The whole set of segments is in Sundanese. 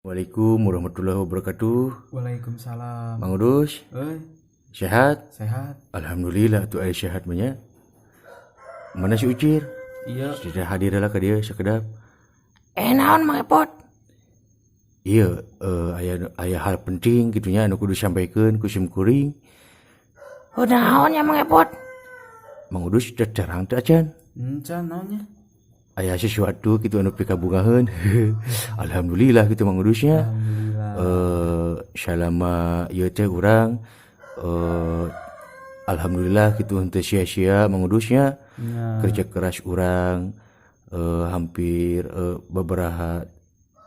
Assalamualaikum warahmatullahi wabarakatuh. Waalaikumsalam. Mang Udus, Euy, sehat? Sehat. Alhamdulillah tuh aya sehat mah nya. Mana si Ucir? Iya. Tidak hadir lah ke dia sekedap. Eh, naon, Mang Epot? Iya, aya aya hal penting gitu nya anu kudu disampaikan ku sim kuring. Oh, naon ya, Mang Epot? Mang Udus teh terang teh acan? Encan, naonnya? Aya sesuatu gitu anu pikabungaheun. Alhamdulillah gitu, Mang Udusnya. Alhamdulillah. Salama ieu teh urang alhamdulillah gitu henteu sia-sia, Mang Udusnya. Kerja keras urang hampir beberapa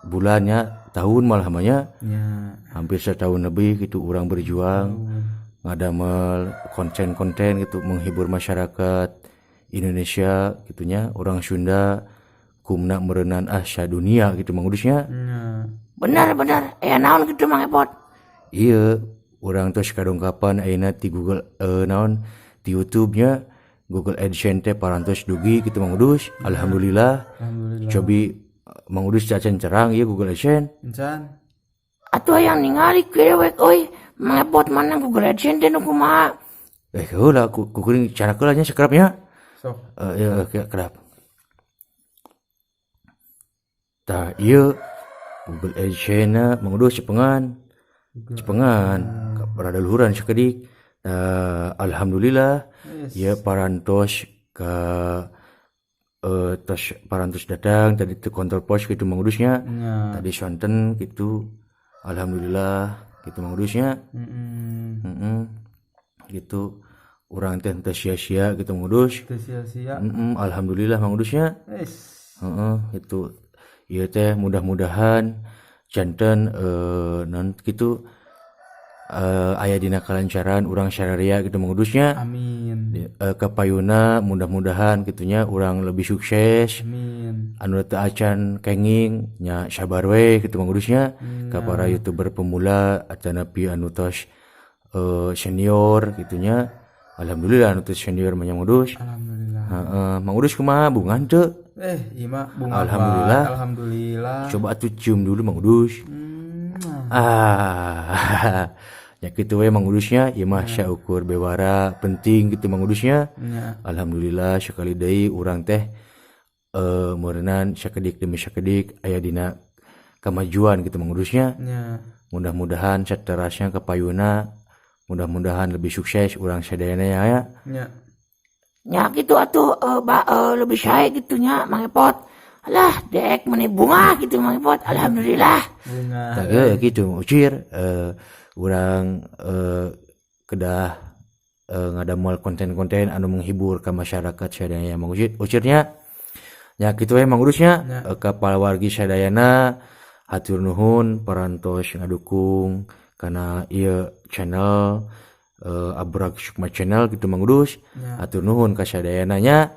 bulannya, tahun malah mah nya, hampir setahun lebih gitu urang berjuang ngadamel konten-konten gitu menghibur masyarakat Indonesia gitunya, orang Sunda kumna meureunan ah sadunia gitu, Mang Udusnya. Benar benar. Eh, naon gitu, Mang Epot? Iya, urang tos kadongkapan ayeuna ti Google, naon, ti YouTube-nya, Google AdSense teh parantos dugi gitu, Mang Udus. Alhamdulillah. Alhamdulillah. Cobi Mang Udus cacan cerang ieu Google AdSense? Encan. Atuh hayang ningali dewek euy. Mang Epot mana Google AdSense teh nu kumaha? Eh, heula ku kuring cara heula nya sakerap nya. Sok. Eh, ya, kerap. Tah, ieu Google AdSense, Mang Udus, cepengan. Cepengan, rada luhuran sakedik. Alhamdulillah ya parantos ka tos parantos datang tadi ke kantor pos gitu, Mang Udusnya. Tadi sonten gitu. Alhamdulillah gitu, Mang Udusnya. Gitu. Urang teh teu sia-sia gitu, Mang Udus. Teu sia-sia. Alhamdulillah, Mang Udusnya. Wis. Heeh, itu. Ieu teh mudah-mudahan janten non gitu aya dina kalancaran urang sararea gitu, Mang Udusnya. Amin. Kapayuna mudah-mudahan gitunya urang lebih sukses. Amin. Anu teu acan kenging nya sabar we gitu, Mang Udusnya. Ka para YouTuber pemula atanapi anu tos senior gitunya. Alhamdulillah anu tos senior mah nya, Mang Udus. Alhamdulillah. Heeh, Mang Udus kumaha, bungah teu? Eh, ieu mah bungah Alhamdulillah. bae. Alhamdulillah. Coba atuh cium dulu, Mang Udus. Ah, ya kitu we, Mang Udusnya, ieu mah saukur bewara penting gitu, Mang Udusnya. Alhamdulillah sekali deui urang teh meureunan sakedik demi sakedik aya dina kemajuan gitu, Mang Udusnya. Mudah-mudahan saterasnya kapayuna mudah-mudahan lebih sukses urang sadayana ya. Nya. Nya gitu atuh lebih sae gitu nya, Mang Epot. Alah, dek meni bungah gitu, Mang Epot. Alhamdulillah. Bungah. Tah gitu, Ucir, urang kedah ngadamel konten-konten anu menghibur ke masyarakat sadayana, Mang Ucir. Ucirnya nya kitu we, Mang Udusnya. Ka palawargi sadayana hatur nuhun parantos ngadukung kana ieu channel, Abrak Sukma Channel gitu, Mang Udus. Hatur nuhun ka sadayana nya.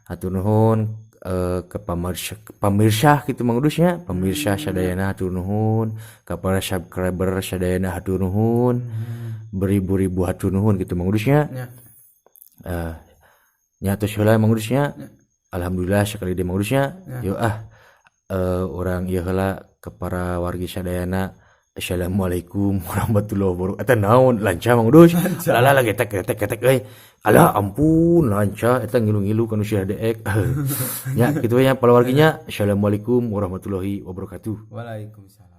Hatur nuhun ke pamirsa, pamirsa gitu, Mang Udusnya, pemirsa sadayana hatur nuhun, ka para subscriber sadayana hatur nuhun, beribu-ribu hatur nuhun gitu, Mang Udusnya. Nya tos heula, Mang Udusnya. Alhamdulillah sekali deui, Mang Udusnya. Yuk ah, urang ieu heula ke para wargi sadayana. Assalamualaikum warahmatullahi wabarakatuh. Eta naon, lancar, Mang Udus? Alah lah, getek getek getek euy. Alah ampun, lancar eta ngilu-ngilu kanu sia deek. Ya kitu we nya palawarginya. Assalamualaikum warahmatullahi wabarakatuh. Waalaikumsalam.